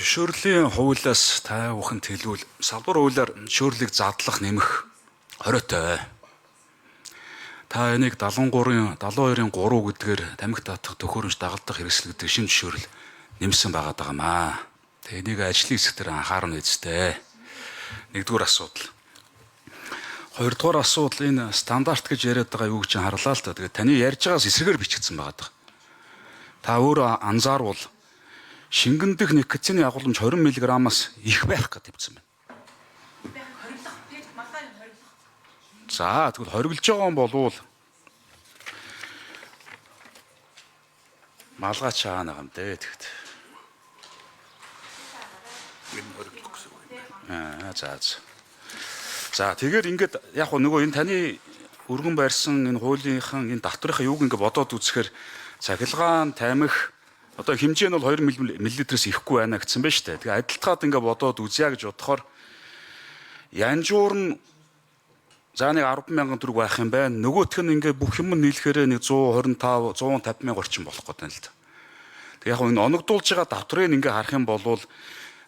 Зөвшөөрлийн хуулиас та бүхэнд хэлвэл салбар хуулиар зөвшөөрлийг задлах нэмэх хориотой. Та энийг 73-ын 72-ын 3 гэдгээр тамхи татах, төхөөрөмж дагалдах хэрэгсэл гэдэг шинэ зөвшөөрөл нэмсэн байгаад байгаа маа. Тэгээ энийг ажлын хэсгээр анхаарна үстэй. Нэгдүгээр асуудал. Хоёрдугаар асуудал энэ стандарт гэж яриад байгаа юу гэж харлаа л та. Тэгээ таны ярьж байгаас эсрэгээр бичигдсэн байгаа даа. Та өөрөө анзаарвал шингэн дэх никотины агуулмж 20 мг-аас их байх гэж тавьсан байна. За тэгвэл хориглож байгаа юм болвол малгай чаана юм дээ тэгэхэд. Энэ хориглох гэсэн үг юм байна. Аа за за. За тэгэхээр ингээд яг нөгөө энэ таны өргөн барьсан энэ хуулийнхын энэ татврынхаа юуг ингээд бодоод үзэхээр цахилгаан тамхи одоо хэмжээ нь бол 2 мл-ээс ихэхгүй байна гэсэн байна шүү дээ. Тэгээ адилтгаад ингээд бодоод үзье гэж бодохоор янжуур нь за нэг 10 мянган төгрөг байх юм байна. Нөгөөх нь ингээд бүх юм нийлэхээр нэг 125 150 мянга орчим болох гэдэг юм л да. Тэг яг энэ оногдуулж байгаа давтрыг ингээ харах юм бол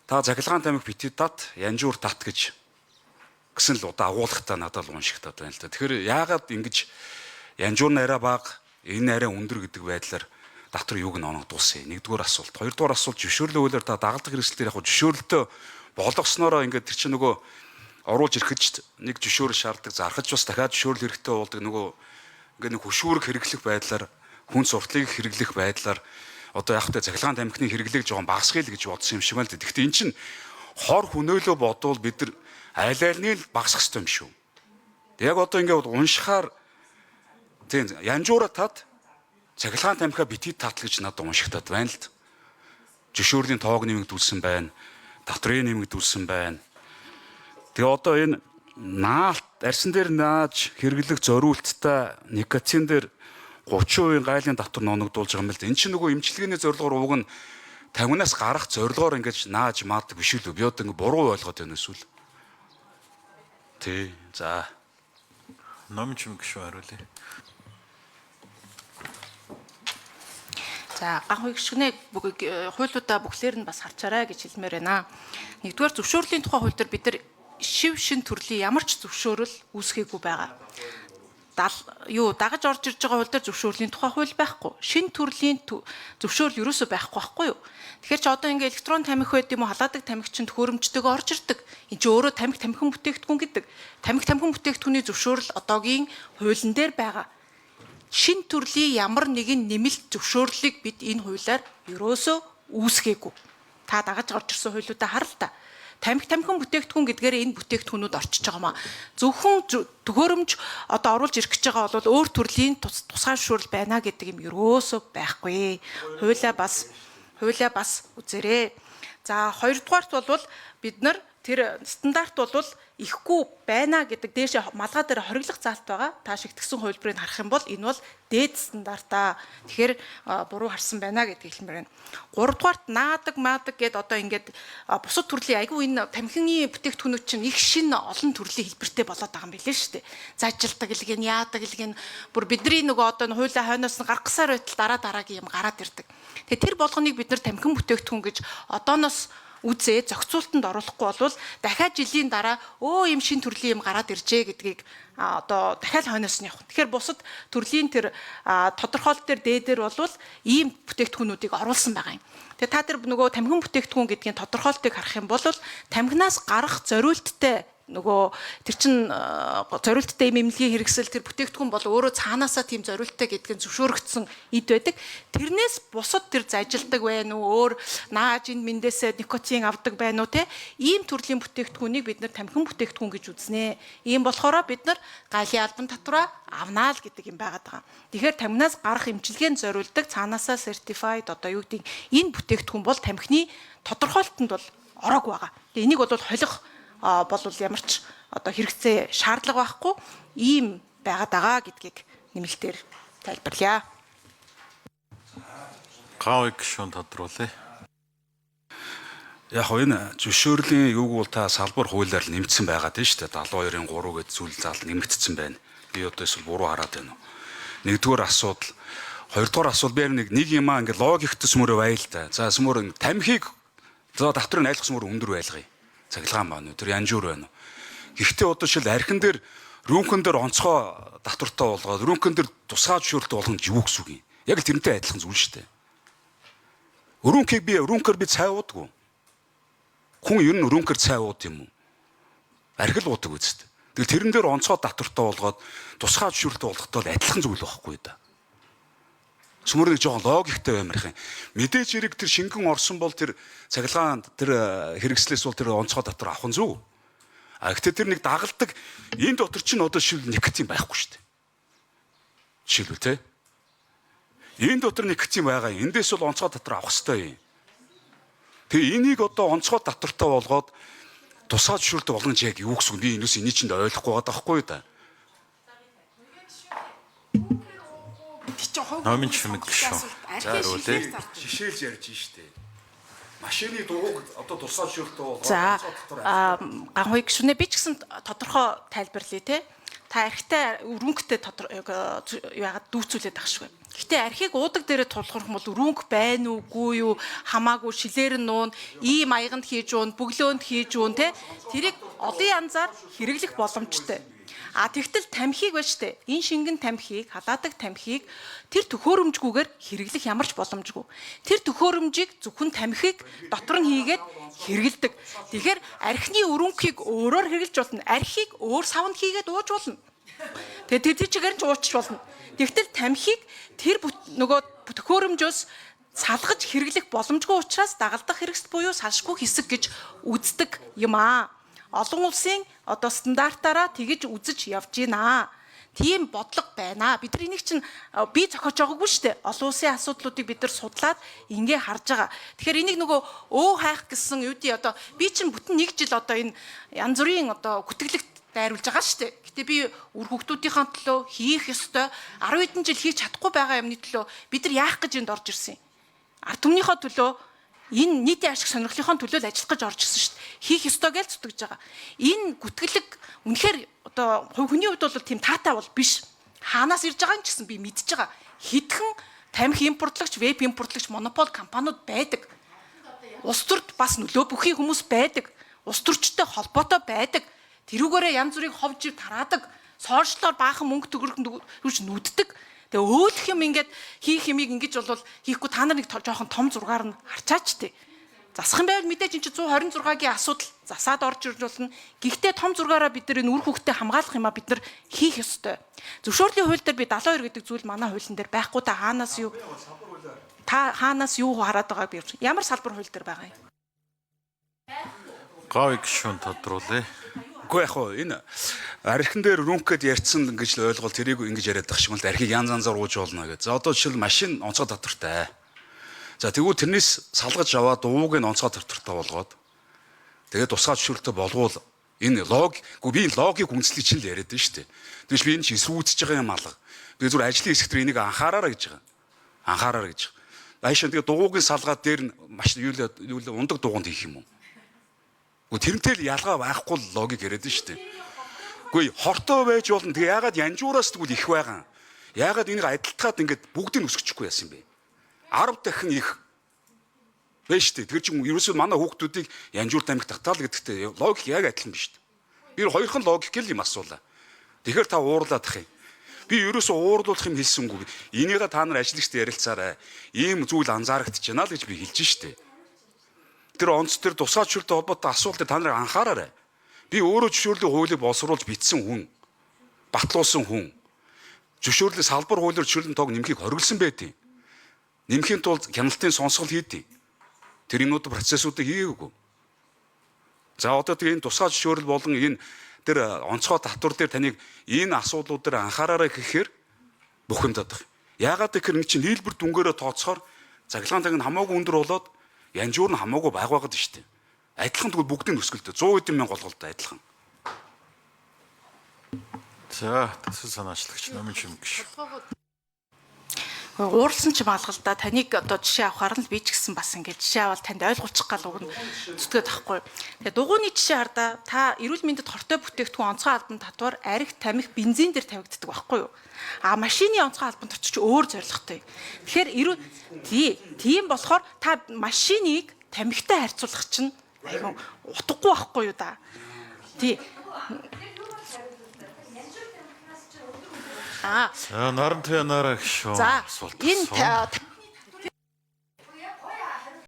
та цахилгаан тамхи бити тат, янжуур тат гэж гэсэн л удаа агуулгатай надад л уншигтаад байна л да. Тэгэхээр яагаад ингэж янжуур нь арай бага, энэ арай өндөр гэдэг байдлаар татвар юуг нь оногдуулсан юм. Нэгдүгээр асуулт. Хоёрдугаар асуулт зөвшөөрлөө хуулиар та дагалдах хэрэгсэл дээр яг зөвшөөрлөлтөө болгосноороо ингээд тэр чинь нөгөө оруулж ирэхэд нэг зөвшөөрөл шаарддаг, зархаж бас дахиад зөвшөөрөл хэрэгтэй болдог нөгөө ингээд нэг хөшүүрэг хэрэглэх байдлаар хүн суртлыг хэрэглэх байдлаар одоо яг тэ цахилгаан тамхины хэрэглээг жоохон багасгая л гэж бодсон юм шиг байна л да. Гэхдээ эн чинь хор хүнөөлөө бодвол бид нар аль альнийг л багасгах хэрэгтэй юм шүү. Тэг яг одоо ингээд уншихаар тийм янжуура тат цахилгаан тамхиа битгий татал гэж надад уншигтаад байна л да. Зөвшөөрлийн тоог нэмэгдүүлсэн байна. Татврын нэмэгдүүлсэн байна. Тэгээ одоо энэ наалт арьсан дээр нааж хэрэглэх зориулттай никотин дээр 30% гайлын татвар ноногдуулж байгаа юм л да. Эн чинь нөгөө эмчилгээний зорилгоор уг нь тамхинаас гарах зорилгоор ингэж нааж маадаг биш үү? Би одоо ингэ буруу ойлгоод байна эсвэл. Тий. За. Номын чимэг гишүүн хариулъя. За ган хуйгшгнээ хуулиудаа бүхлээр нь бас харчаарай гэж хэлмээр байна. Нэгдүгээр зөвшөөрлийн тухай хууль дээр бид нар шив шин төрлийн ямар ч зөвшөөрөл үүсгээгүй байгаа. Юу дагаж орж ирж байгаа хууль дээр зөвшөөрлийн тухай хууль байхгүй. Шин төрлийн зөвшөөрөл ерөөсөө байхгүй байхгүй юу? Тэгэхээр чи одоо ингээ электрон тамхи байд юм уу халаадаг тамхи чинь төхөөрөмжтэйгээ орж ирдэг. Энд чи өөрөө тамхи тамхин бүтээгдэхүүн гэдэг. Тамхи тамхин бүтээгдэхүүний зөвшөөрөл одоогийн хуулийн дээр байгаа. Шин төрлийн ямар нэгэн нэмэлт зөвшөөрлийг бид энэ хуулиар ерөөсөө үүсгээгүй. Та дагаж орж ирсэн хуулиудаа хар л та. Тамхи тамхин бүтээгдэхүүн гэдгээр энэ бүтээгдэхүүнүүд орчиж байгаа маа. Зөвхөн төхөөрөмж одоо оруулж ирэх гэж байгаа бол өөр төрлийн тусгай зөвшөөрөл байна гэдэг юм ерөөсөө байхгүй. Хуулиа бас үзээрэй. За хоёрдугаарт бол бид нар тэр стандарт бол ихгүй байна гэдэг дээшээ малгай дээр хориглох заалт байгаа. Та шигтгэсэн хувилбарыг харах юм бол энэ бол дээд стандартаа. Тэгэхээр буруу харсан байна гэдгийг хэлмээр байна. Гуравдугаарт наадаг маадаг гэд одоо ингээд бусад төрлийн айгүй энэ тамхины бүтээгдэхүүнүүд чинь их шинэ олон төрлийн хэлбэртэй болоод байгаа юм билээ шүү дээ. Зажилдаг л гин, яадаг л гин бүр бидний нөгөө одоо хуулиа хойноос нь гаргасаар байтал дараа дараагийн юм гараад ирдэг. Тэгээ тэр болгоныг бид нар тамхин бүтээгдэхүүн гэж одооноос үзээ зохицуултанд оруулахгүй болвол дахиад жилийн дараа өө юм шин төрлийн юм гараад иржээ гэдгийг одоо дахиад хойноос нь явах. Тэгэхээр бусад төрлийн тэр тодорхойлолт дээр дээдэр болвол ийм бүтээгдэхүүнүүдийг оруулсан байгаа юм. Тэгээ та тэр нөгөө тамхин бүтээгдэхүүн гэдгийн тодорхойлтыг харах юм бол тамхинаас гарах зориулттай нөгөө тэр чин зориулттай юм эмнэлгийн хэрэгсэл тэр бүтээгдэхүүн бол өөрөө цаанаасаа тийм зориулттай гэдг нь зөвшөөрөгдсөн эд байдаг. Тэрнээс бусад тэр зажилдаг байна уу, өөр нааж энэ мэндээсээ никотин авдаг байна уу те ийм төрлийн бүтээгдэхүүнийг бид нар тамхин бүтээгдэхүүн гэж үзнэ. Ийм болохоор бид нар галын албан татвараа авнаа л гэдэг юм байгаад байгаа. Тэгэхээр тамхинаас гарах эмчилгээнд зориулдаг цаанаасаа certified одоо юу гэдэг энэ бүтээгдэхүүн бол тамхины тодорхойлолтонд бол ороог байгаа. Тэгээ энийг бол холих бол ямар ч одоо хэрэгцээ шаардлага байхгүй ийм байгаад байгаа гэдгийг нэмэлтээр тайлбарлая. Ган хуйг гишүүн тодруулъя. Яг хоо энэ зөвшөөрлийн юуг бол та салбар хуулиар л нэмэгдсэн байгаа тийм шүү дээ. 72-ын 3 гэдэг зүйл заал нэмэгдсэн байна. Би одоо эсвэл буруу хараад байна уу? Нэгдүгээр асуудал. Хоёрдугаар асуудал би нэг юм аа ингээ логик төсмөрөө бай л та. За смөр тамхиг За татврыг айлгсан өөр өндөр байлгая. Цахилгаан байна уу? Тэр янжуур байна уу? Гэхдээ одоо жишээл архин дээр рүүнхэн дээр онцгой татвартай болгоод рүүнхэн дээр тусгай зөвшөөрөлтөй болгоно гэж юу гэсэн үг юм? Яг л тэрнтэй адилхан зүйл шүү дээ. Өрүүнхийг би өрүүнхээр би цай уудаггүй. Хүн ер нь өрүүнхээр цай ууд юм уу? Архи л уудаг үст. Тэгэл тэрэн дээр онцгой татвартай болгоод тусгай зөвшөөрөлтөй болгохтой л адилхан зүйл байхгүй да. Сүмөр нэг жоохон логиктэй баймарх юм. Мэдээж хэрэг тэр шингэн орсон бол тэр цахилгаан тэр хэрэгслээс бол тэр онцгой татвар авах нь зөв. А гэхдээ тэр нэг дагалдаг энэ дотор чинь одоо шил никотин байхгүй шүү дээ. Жишээлбэл те. Энэ дотор никотин байгаа юм. Эндээс бол онцгой татвар авах хэрэгтэй юм. Тэгээ энийг одоо онцгой татвартай болгоод тусгай зөвшөөрөлтөй болгоно чи яг юу гэсэн үг би энэс эний чинд ойлгохгүй байгаа байхгүй юу да. Номын чимэг гишүүн. За хариулъя. Жишээлж ярьж штэ. Машины дугуйг одоо тусгай зөвшөөрөлтөй болгоод За ганхуй гишүүнээ би ч гэсэн тодорхой тайлбарлая те. Та архитай өрөнгөтэй яагаад дүүцүүлээд ах шгүй. Гэтэ архийг уудаг дээрээ тулгуурах юм бол өрөнгө байна уугүй юу хамаагүй шилээр нь нуун, ийм аяганд хийж уун, бөглөөнд хийж уун те. Тэрийг олон янзаар хэрэглэх боломжтой. А тэгтэл тамхиг байж тээ. Энэ шингэн тамхиг, халаадаг тамхиг тэр төхөөрөмжгүйгээр хэрэглэх ямар ч боломжгүй. Тэр төхөөрөмжийг зөвхөн тамхиг дотор нь хийгээд хэрэгэлдэг. Тэгэхээр архины өрөнгөхийг өөрөөр хэрэглэж болно. Архийг өөр савнд хийгээд ууж болно. Тэгээ тэр чигээр нь ч уучч болно. Тэгтэл тамхиг тэр нөгөө төхөөрөмжөөс салгаж хэрэглэх боломжгүй учраас дагалдах хэрэгсэл буюу салшгүй хэсэг гэж үздэг юм аа. Олон улсын одоо стандартаараа тэгэж үзэж явж гинэ. Тийм бодлого байна. Бид нар энийг чинь би зохиож байгаагүй шүү дээ. Олон улсын асуудлуудыг бид нар судлаад ингээ харж байгаа. Тэгэхээр энийг нөгөө өө хайх гэсэн юу дээ одоо би чинь бүтэн нэг жил одоо энэ янз бүрийн одоо гүтгэлэгт дайруулж байгаа шүү дээ. Гэтэ би үр хүүхдүүдийнхээ төлөө хийх ёстой 10 хэдэн жил хийж чадахгүй байгаа юмны төлөө бид нар яах гэж энд орж ирсэн юм. Ард түмнийхээ төлөө энэ нийтийн ашиг сонирхлынхоо төлөө л ажиллах гэж орж ирсэн шүү дээ. Хийх ёстой гэж зүтгэж байгаа. Энэ гүтгэлэг үнэхээр одоо хувь хүний хувьд бол тийм таатай бол биш. Хаанаас ирж байгаа юм ч гэсэн би мэдж байгаа. Хэдхэн тамхи импортлагч, веб импортлагч монопол компаниуд байдаг. Улс төрд бас нөлөө бүхий хүмүүс байдаг. Улс төрчтэй холбоотой байдаг. Тэрүүгээрээ янз бүрийн хов жив тараадаг. Сошиалоор баахан мөнгө төгрөг нүддэг. Тэгээ өөлөх юм ингээд хийх юмыг ингэж болвол хийхгүй та нар нэг жоохон том зургаар нь харчаач тээ. Засах юм байвал мэдээж эн чинь 126-гийн асуудал засаад орж ирж болно. Гэхдээ том зургаараа бид нар энэ үр хөвгтөө хамгаалах юм а бид нар хийх ёстой. Зөвшөөрлийн хууль дээр би 72 гэдэг зүйл манай хуулийн дээр байхгүй та хаанаас юу та хаанаас юу хараад байгааг би ямар салбар хууль дээр байгаа юм. Говь гишүүн тодруулъя. Үгүй яг хуу энэ архин дээр рүнкэд ярьсан гэж л ойлгол тэрийг ингэж яриад тах шиг л архийг янз янзаар ууж болно гэж. За одоо жишээл машин онцгой татвартай. За тэгвэл тэрнээс салгаж аваад дууг нь онцгой татвартай болгоод тэгээд тусгай зөвшөөрөлтөй болгоул энэ лог үгүй би энэ логик үндэслэлийг чинь л яриад байна шүү дээ. Тэгвэл би энэ чинь эсрүүцэж байгаа юм алга. Тэгээ зүгээр ажлын хэсэг дээр энийг анхаараарай гэж байгаа. Анхаараарай гэж. Аашаа тэгээ дугуугийн салгаад дээр нь маш юу л ундаг дугуунд хийх юм уу? Гэхдээ тэрнтэй л ялгаа байхгүй л логик яриад нь шүү дээ. Үгүй хортой байж болно. Тэгээ яагаад янжуураас тэгвэл их байгаа юм? Яагаад энийг адилтгаад ингээд бүгдийг өсгөчихгүй яасан бэ? 10 дахин их байж шүү дээ. Тэр чинь ерөөсөө манай хүүхдүүдийг янжуур тамхи татаал гэдэгтэй логик яг адилхан биш шүү дээ. Би хоёрхан логик л юм асуулаа. Тэгэхээр та уурлаад ах юм. Би ерөөсөө уурлуулах юм хэлсэнгүй. Энийгээ та нар ажиллагчд ярилцаарай. Ийм зүйл анзаарэгдэж байна л гэж би хэлж штэ. Тэр онц тэр тусгай зөвшөөрөлтэй холбоотой асуултыг та нарыг анхаараарай. Би өөрөө зөвшөөрлийн хуулийг боловсруулж бичсэн хүн. Батлуулсан хүн. Зөвшөөрлийн салбар хуулиар зөвшөөрлийн тоог нэмхийг хориглосон байдیں۔ Нэмхийн тулд хяналтын сонсгол хийдیں۔ Тэр юмнууд процессуудыг хийгээгүй. За одоо тэгээ энэ тусгай зөвшөөрөл болон энэ тэр онцгой татвар дээр таныг энэ асуудлууд дээр анхаараарай гэхээр бухимдаад байх. Яагаад гэхээр энэ чинь нийлбэр дүнгээрээ тооцохоор цахилгаан таг нь хамаагүй өндөр болоод янжуур нь хамаагүй бага байгаад шүү дээ. Адилхан тэгвэл бүгдийн өсгөлтэй 100 хэдэн мянга голголтой адилхан. За төсөл санаачлагч номын чимэг гишүүн. Уурлсан ч юм алга л да. Таныг одоо жишээ авахар нь би ч гэсэн бас ингээд жишээ аваад танд ойлгуулчих гал уг нь зүтгээд тахгүй. Тэгээ дугууны жишээ хардаа та эрүүл мэндэд хортой бүтээгдэхүүн онцгой албан татвар арх, тамхи, бензин дээр тавигддаг байхгүй юу? А машины онцгой албан татвар ч өөр зорилготой. Тэгэхээр эрүүл тийм болохоор та машиныг Тамхитай харьцуулах чинь айгүй утгагүй байхгүй юу да. Тий. Аа. За, Наран Туянаараа гişүүн За асуулт энэ асууна.